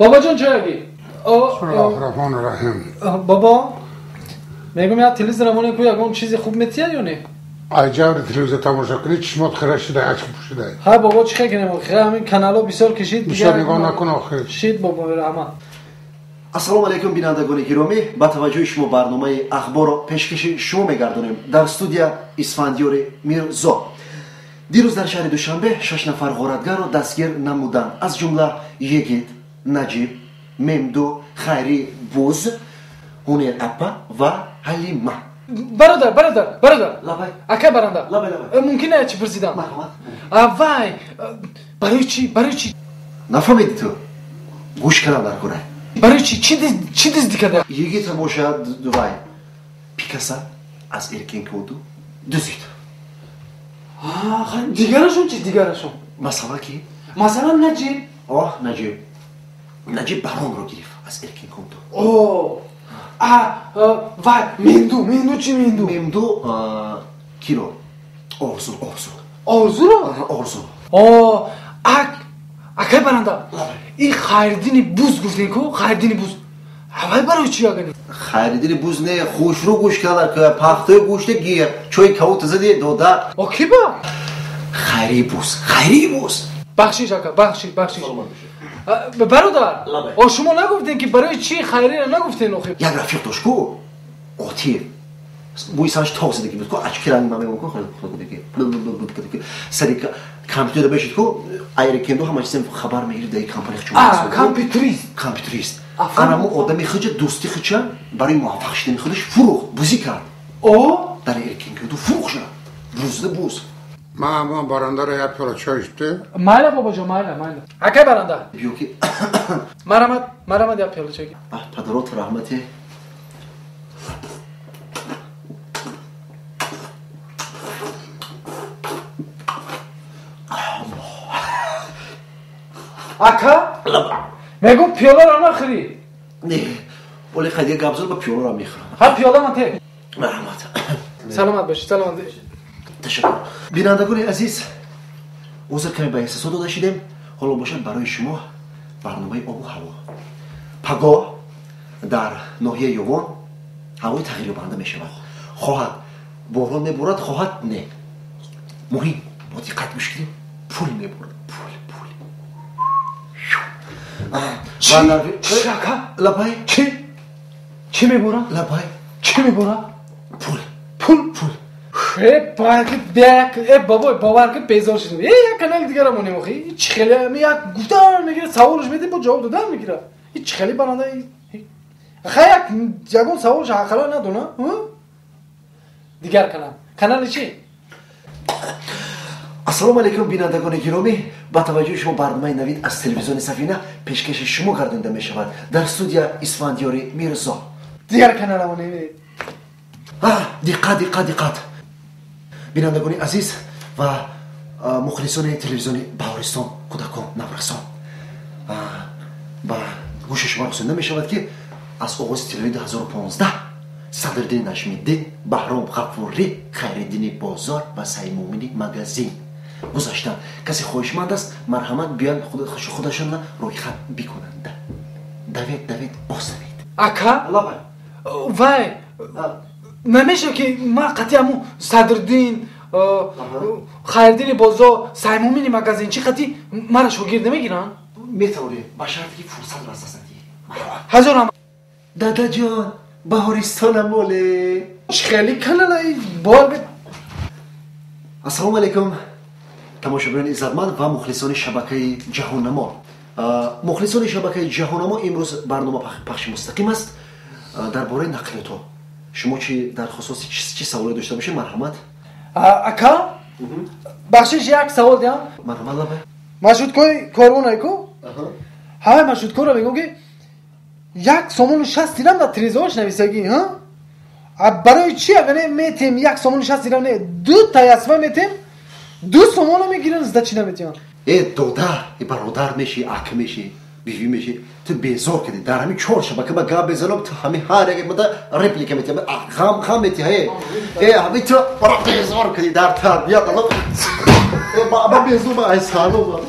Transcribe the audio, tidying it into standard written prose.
Бобоҷон чой ги. Бисмиллоҳир-раҳмонир-раҳим. Бобо, мегум я телевизор монем ку ягон чизи хуб метия ё не? Ай ҷаври телевизор тамошо кунӣ, чишмот хира шуда, ачк пӯшида. Ҳа бобо, чӣ кунем? Хира ҳамин канало бисёр кишид. Бисёр нигоҳ накун охир. Шид бобо, раҳмат. Ассалому алайкум, бинандагони гиромӣ. Ба таваҷҷӯҳи шумо барномаи ахборро пешкаши шумо мегардонем. Дар студия Исфандиёри Мирзо. Дирӯз дар шаҳри Душанбе 6 нафар ғоратгарро дастгир намуданд, аз ҷумла Йигит, Наҷиб, Мемду, Хайри Буз, Ҳунер апа ва Ҳалима. Бародар, бародар, бародар. Лабай. Ака баранда. Лабай, лабай. Мумкин е чӣ пурсидам? Марҳамат. Вай, барои чӣ, барои чӣ? Нафаҳмидӣ ту? Гӯш кардам дар кора. Барои чӣ? Чӣ дуздӣ карда? Йигита бошад, вай Пикаса аз Эркинкоду дуздид. Дигарашон чӣ, дигарашон? Масалан ки? Масалан Наҷиб. Оҳ, Наҷиб. Наҷиб баронро гирифт аз Эркинкоду. О, вай, Менду, Менду чӣ Менду? Менду киро? Орзу, Орзу. Орзуро? Орзу. О, акай баранда. Ин Хайриддини Буз гуфтем ку, Хайриддини Буз. Ҳавай барои чӣ агани? Хайриддини Буз не, хушрӯ гӯш карда, пахтаи гӯшта гир, чойи кавут зади дода. О, ки ба? Хайрии Буз, Хайрии Буз. Бахшиш ака, бахшиш, бахшиш. Бародар, о шумо нагуфтем ки барои чӣ Хайриро нагуфтем охир? Як рафиқ дошт ку, Отир. Бӯи сараш тоғ задагӣ буд ку, ачки ранг ман мемон ку, хеле сари компютер бешид ку, айрекендо ҳама чизем хабар мегирид дар компания хучум. Компютерист. Компютерист. Анамо одами хича, дӯсти хича барои муваффақ шудани худаш фурӯхт, бузӣ кард. О? Дар Эркинкоду фурӯхт шуд. Бузда буз. Ман барандаро як пиёла чой шудӣ. Майла бобоҷон, майла, майла. Акай баранда. Биё ки. Марамад, марамад як пиёла чой. Падарот раҳмате. Ака? Мегум пиёларо нахӯрӣ. Не, оле қадия гап зад, ба пиёларо мехӯрам. Ҳа, пиёла ман те. Марҳамат. Саломат бошӣ, саломат бошӣ. Ташаккур. Бинандагони азиз, ҳозир каме ба эҳсосот дода шидем. Ҳоло бошад барои шумо барномаи обу ҳаво. Пагоҳ дар ноҳияи Ёвон ҳавои тағйирёбанда мешавад. Хоҳад борон меборад, хоҳад не. Муҳим, бо диққат гӯш кунед, пул меборад, пул, пул. Чӣ? Ака? Лабай. Чӣ? Чӣ меборад? Лабай. Чӣ меборад? Пул. Пул? Пул. Э, бак, э, бобой, бовар кун, безор шудем. Э, як канали дигара монем охи. Чӣ хеле, як гуфта мегирад, саволш медиҳем, бо ҷавоб дода мегирад. И чӣ хеле баранда. Ха, як ягон саволш ақала надона, Дигар канал. Канали чӣ? Ассалому алайкум, бинандагони гиромӣ. Ба таваҷҷӯҳи шумо барномаи навид аз телевизиони Сафина пешкаши шумо гардонида мешавад. Дар студия Исфандиёри Мирзо. Дигар канала монем. Диққат, диққат, диққат. Бинандагони азиз ва мухлисони телевизиони Баҳористон, кӯдакон, наврасон, ба гӯши шумо расонида мешавад ки аз оғози тиллои 2015 Садриддини Наҷмиддин, Баҳром Ғафурӣ, Хайриддини Бозор ва Саймумини магазин гузаштанд. Касе хоҳишманд аст, марҳамат биёянд, худашонро рӯйхат бикунанд. Давед, давед, боз давед. Ака? Вай, намешавад ки ман қатъи ҳамун Садриддин, Хайриддини Бозор, Саймумини магазин чӣ қатъи мара шогирд намегиранд? Метавонӣ, ба шарте ки фурсатро аз даст надиҳӣ. Ҳазор ҳам. Дадаҷон, Баҳористонам моле. Чӣ хеле каналаи бор. Ассалому алайкум, тамошобинони иззатманд ва мухлисони шабакаи Ҷаҳоннамо. Мухлисони шабакаи Ҷаҳоннамо, имрӯз барнома пахши мустақим аст дар бораи нақлиётҳо. Шумо чӣ дар хусуси чӣ саволе дошта бошед, марҳамат. Ака, бахшиш, як савол диҳам. Марҳамат, лабай. Маршруткои корвонай ку? Ҳамаи маршруткоро мегӯм ки 1 сомону 60 дирам дар тирезаҳош нависагӣ, ҳа? Барои чӣ агар не метем 1 сомону 60 дирам, не ду таясва метем, 2 сомоно мегиранд, зда чӣ наметиҳанд? Э, додар, э, бародар мешӣ, ак мешӣ, бивӣ мешӣ, ту безор кардӣ. Дар ҳамин 4 шабака ма гап мезанам, ту ҳамин ҳар як мада реплика метиҳӣ, ғам ғам метиҳӣ. Э, ҳамин ту бара безор кардӣ дар тарбият. Э, ба безор, ай салом.